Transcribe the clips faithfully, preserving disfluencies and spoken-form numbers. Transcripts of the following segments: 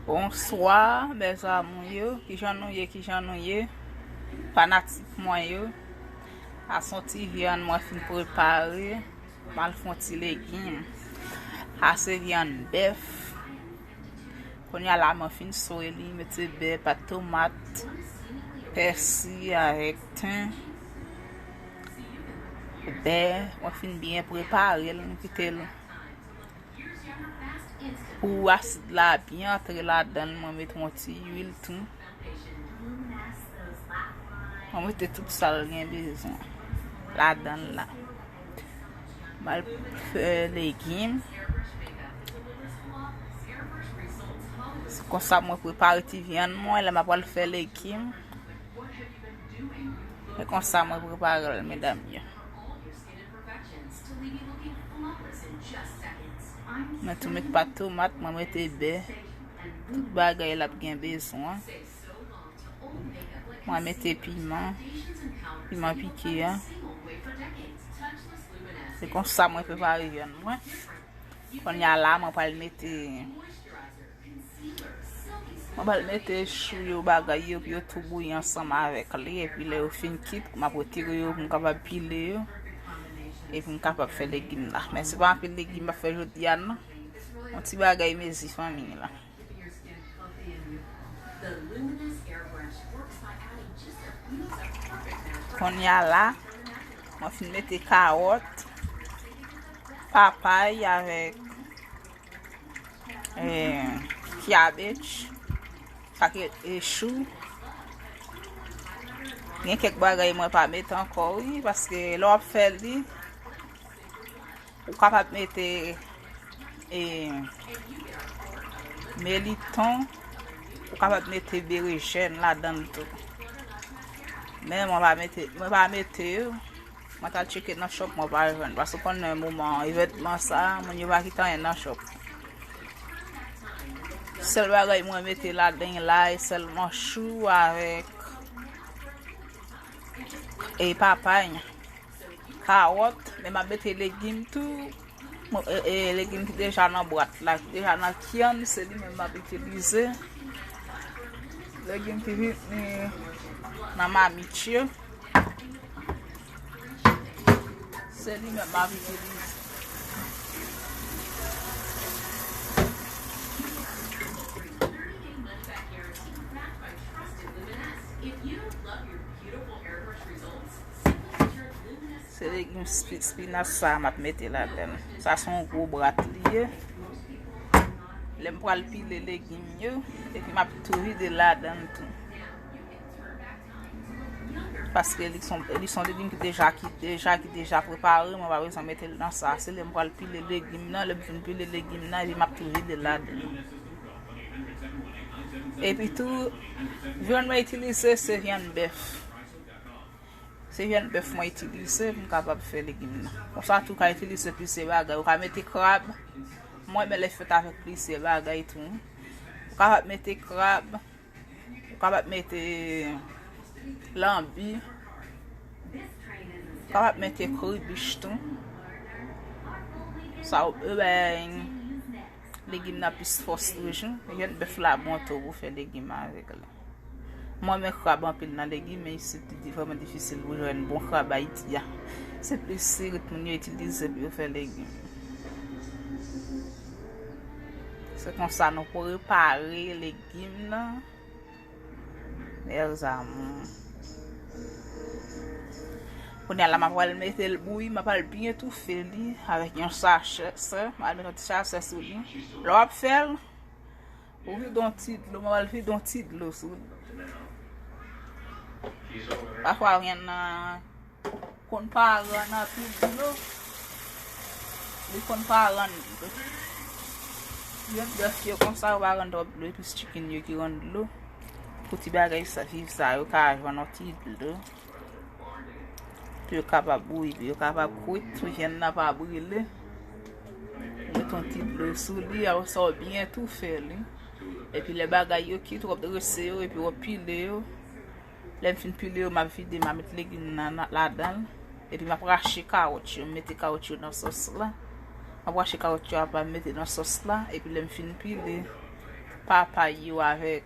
Bonswa, mes amours yo. Kijan nou ye, kijan nou ye? Fanatik mwen yo. A se yon ti vyann mwen fin prepare. M al fè yon ti legim. A se vyann bèf. Kounye a la, mwen fin swe li, mete bè, pat tomat, pèsi avèk ten, bè. Mwen fin byen prepare l, m kite l pou asid la byen antre ladan l. Mwen mete yon ti lwil tou. Mwen mete tout sa l gen bezwen ladan l la. M al fè legim. Se konsa mwen prepare ti vyann mwen, lè m ap al fè legim. Se konsa mwen prepare l, medam yo. Mwen tou met pat tomat, mwen mete bè. Tout bagay l ap gen bezwen. Mwen mete piman, piman pike a. Se konsa mwen prepare vyann mwen. Kounye a la, mwen pral mete, mwen pral mete chou yo, bagay yo, pou yo tou bouyi ansanm avèk li. Epi lè yo fin kit, m ap retire yo pou m kapab pile yo. Epi m kapab fè legim la. Men se pa anpil legim m ap fè jodi a, non. Yon ti bagay mezi fanmi la. Kounye a la, mwen fin mete kawòt, papay avèk, eh, cabbage, sa ki, eh, chou. Gen kèk bagay mwen pa mete ankò, wi, paske lè w ap fè li, ou kapab mete, e, meliton, ou kapab mete berejèn ladan l tou. Men mwen pa mete, mwen pa mete yo. Mwen t al tcheke nan shop, mwen pa jwenn. Paske w konnen moman evènman sa, moun yo pa kite anyen nan shop. Sèl bagay mwen mete ladan lay, sèlman chou avèk, e, papay, kawòt, men m ap mete legim tou. Mwen, e, e, legim ki deja nan bwat la, ki deja nan kyann, se li menm m ap itilize. Legim ki vin nan mamit yo. Se li menm m ap itilize. Se legim spi-, spinas sa a m ap mete ladan l. Sa se yon gwo bwat li ye. Lè m pral pile legim yo, epi m ap tou vide ladan l tou. Paske li son, li son legim ki deja, ki deja, ki deja prepare, mwen pa bezwen mete l nan sa. Se lè m pral pile legim nan, lè m fin pile legim nan, epi m ap tou vide l ladan. Epi tou, vyann mwen itilize, se vyann bèf. Se vyann bèf mwen itilize pou m kapab fè legim nan. Konsa tou, ou ka itilize plizyè bagay. Ou ka mete krab. Mwen renmen lè fèt avèk plizyè bagay tou. Ou kapab mete krab. Ou kapab mete lanbi. Ou kapab mete kribich tou. Sa yo bay legim nan plis fòs toujou. Vyann bèf la bon tou pou fè legim avèk li. Mwen renmen krab anpil nan legim, men isit li vrèman difisil pou jwenn bon krab Ayiti a. Se plis sirit moun yo itilize pou yo fè legim. Se konsa nou prepare legim nan. Mes amours. Kounye a la, m ap pral mete l bouyi, m ap pral byen toufe li avèk yon sachè, m ap mete yon ti sachè sou li. Lè w ap fè l, ou vide yon ti dlo, m ap pral vide yon ti dlo sou li. Pafwa, vyann nan konn pa rann anpil dlo. Li konn pa rann dlo. Vyann bèf yo konsa, yo pa rann twòp dlo, e plis chicken yo ki rann dlo. Pou ti bagay sa, viv sa, yo ka jwenn yon ti dlo. Pou yo kapab bouyi, pou yo kapab kwit, pou vyann nan pa brile. Ou met yon ti dlo sou li, apre sa w byen toufe li. Epi lè bagay yo kit, w ap drese yo, epi w ap pile yo. Lè m fin pile yo, m ap vide, m ap met legim nan, nan, ladan l. Epi m ap rache kawòt yo, m mete kawòt yo nan sòs la. M ap rache kawòt yo apa m mete nan sòs la. Epi lè m fin pile, papay yo avèk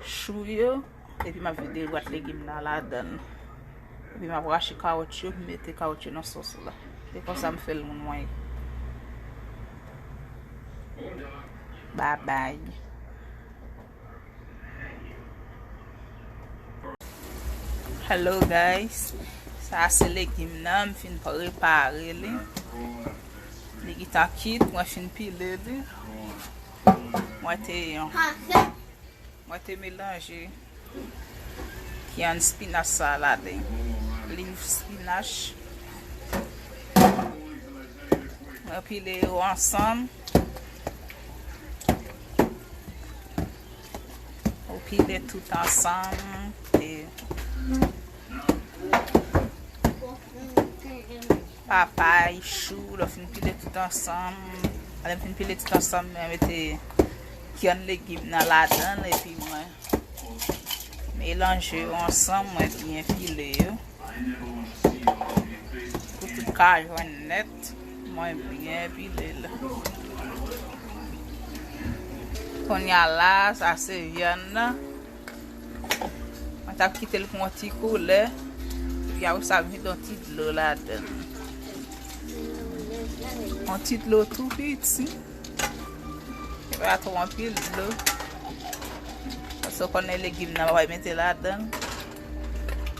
chou yo, epi m ap vide bwat legim nan ladan l. Epi m ap rache kawòt yo, m mete kawòt yo nan sòs la. Se konsa m fè l, moun mwen. Babay. Hello guys, sa se legim nan, m fin prepare li. Li gentan kit, mwen fin pile li. Mwen te, mwen te melanje kyann spinach sa ladan. Leaf spinach. Mwen pile yo ansanm. Ou pile tout ansanm. E papay, chou, lè w fin pile tout ansanm. Lè m fin pile tout ansanm, mwen mete kyann legim nan ladan l, epi mwen melanje yo ansanm, mwen byen pile yo. Pou tout ka jwenn nèt, mwen byen pile l. Kounye a la, sa se vyann nan. Mwen t ap kite l pran yon ti koulè. Epi apre sa, m mete yon ti dlo ladan l. Yon ti dlo tou piti. E pa twò anpil dlo. Paske w konnen legim nan, m ap mete ladan l.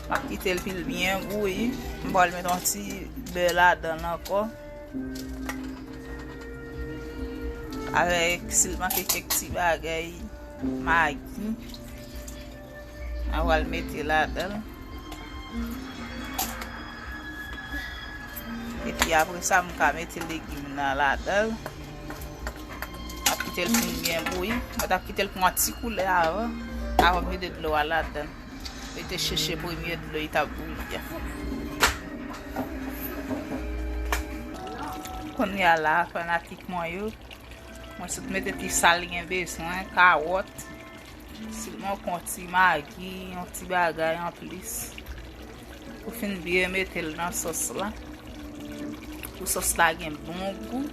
M ap kite l pou l byen bouyi. M pral mete yon ti bè ladan l ankò. Avèk, si l manke kèk ti bagay, magi. Mwen pral mete ladan l. Epi apre sa, m ka mete legim nan ladan l. M ap kite l fin byen bouyi. Mwen t ap kite l pran ti koulè avan, avan m mete dlo a ladan l. Mete chèche premye dlo li t ap bouyi a. Kounye a la, fanatik mwen yo, mwen sot mete ti sa l gen bezwen, kawòt, silman yon ti magi, yon ti bagay anplis. Pou fin byen mete l nan sòs la. Pou sòs la gen bon gou.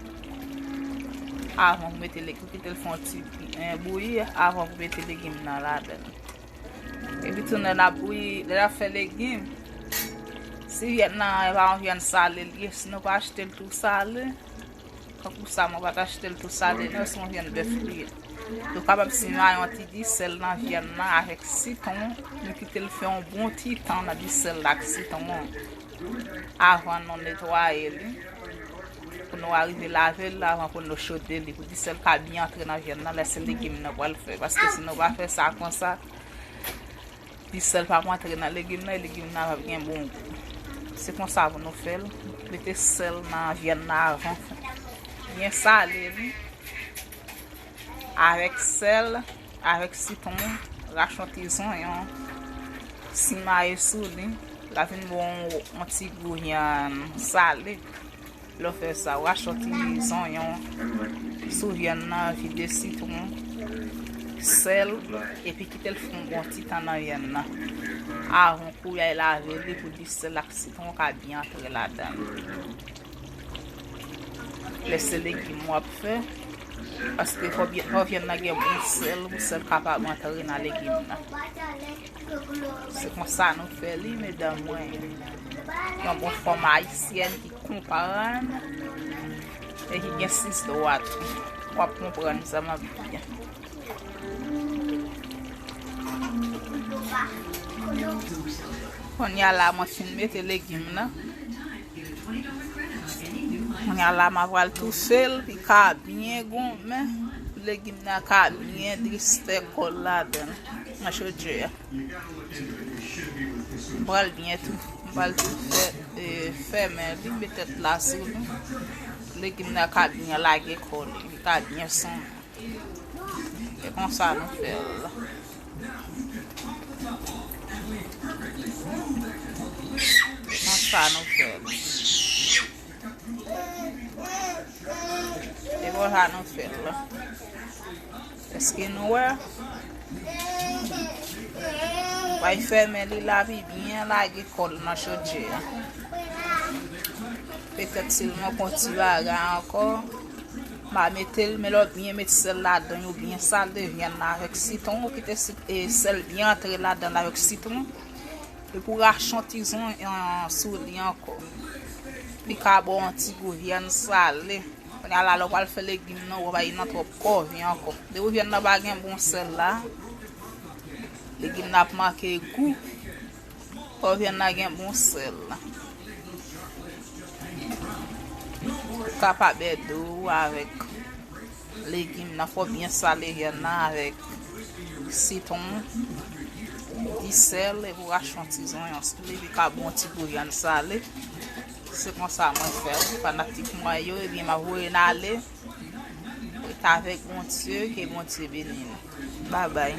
Avan pou mete legim, kite l fè yon ti byen bouyi avan pou mete legim nan ladan l. Epi tou lè l ap bouyi, lè l ap fè legim, si vyann nan e pa yon vyann sale l ye, sinon pa achte l tou sale. Tankou sa, mwen pa t achte l tou sale non, se yon vyann bèf li ye. Nou kapab simaye yon ti disèl nan vyann nan avèk sitwon, nou kite l fè yon bon ti tan nan disèl la ak sitwon an. Avan nou netwaye li, pou nou arive lave l avan pou nou chode li, pou disèl ka byen antre nan vyann nan lè se legim nan pral fè, paske si nou pa fè sa konsa, disèl p ap antre nan legim nan, e legim nan p ap gen bon gou. Se konsa pou nou fè l. Mete sèl nan vyann nan avan. Byen sale li. Avèk sèl, avèk sitwon, rache yon ti zonyon. Simaye sou li. L a vin bon yon ti gou vyann sale. Lè w fè sa, w rache yon ti zonyon sou vyann nan, vide sitwon, sèl, epi kite l fon bon ti tan nan vyann nan. Avan kouyay lave li pou disèl ak sitwon ka byen antre ladan l. Lè se legim w ap fè, paske fò byen, fò vyann nan gen bon sèl, pou sèl kapab antre nan legim nan. Se konsa nou fè li, medam mwen. Yon bon fanm ayisyèn ki konprann e ki gen sis dwa tou. W ap konprann sa m ap di a. Kounye a la, mwen fin mete legim nan. Kounye a la, m a pral toufe l, li ka byen gonmen, pou legim nan ka byen distè kò l ladan l, nan chodyè a. M pral byen tou, m pral tou fè, e, fèmen li, met tèt la sou li. Legim nan ka byen lage kò li, li ka byen sonn. E konsa nou fè l. Konsa nou fè l. E konsa nou fè l. Èske nou wè? Bay fèmen li la, pi byen lage kò l nan chodyè a. Petèt sèlman pon ti bagay ankò. M a mete l, men lè w byen met sèl ladan l, ou byen sale vyann nan avèk sitwon, ou kite sit- e sèl byen antre ladan l avèk sitwon. Epi w rache yon ti zon sou li ankò. Li ka ba w yon ti gou vyann sale. Kounye a la, lè w pral fè legim nan, ou pa bay nan twòp kòve ankò. Depi vyann nan pa gen bon sèl la, legim nan ap manke gou. Fò vyann nan gen bon sèl. Ou kapab ede w avèk legim nan. Fò w byen sale vyann nan avèk sitwon, ti sèl, epi w rache yon ti zonyon sou li, li ka ba w yon ti gou vyann sale. Se konsa mwen fè l, fanatik mwen yo, ebyen, m ap voye n ale. Rete avèk Bondye, ke Bondye beni nou. Babay.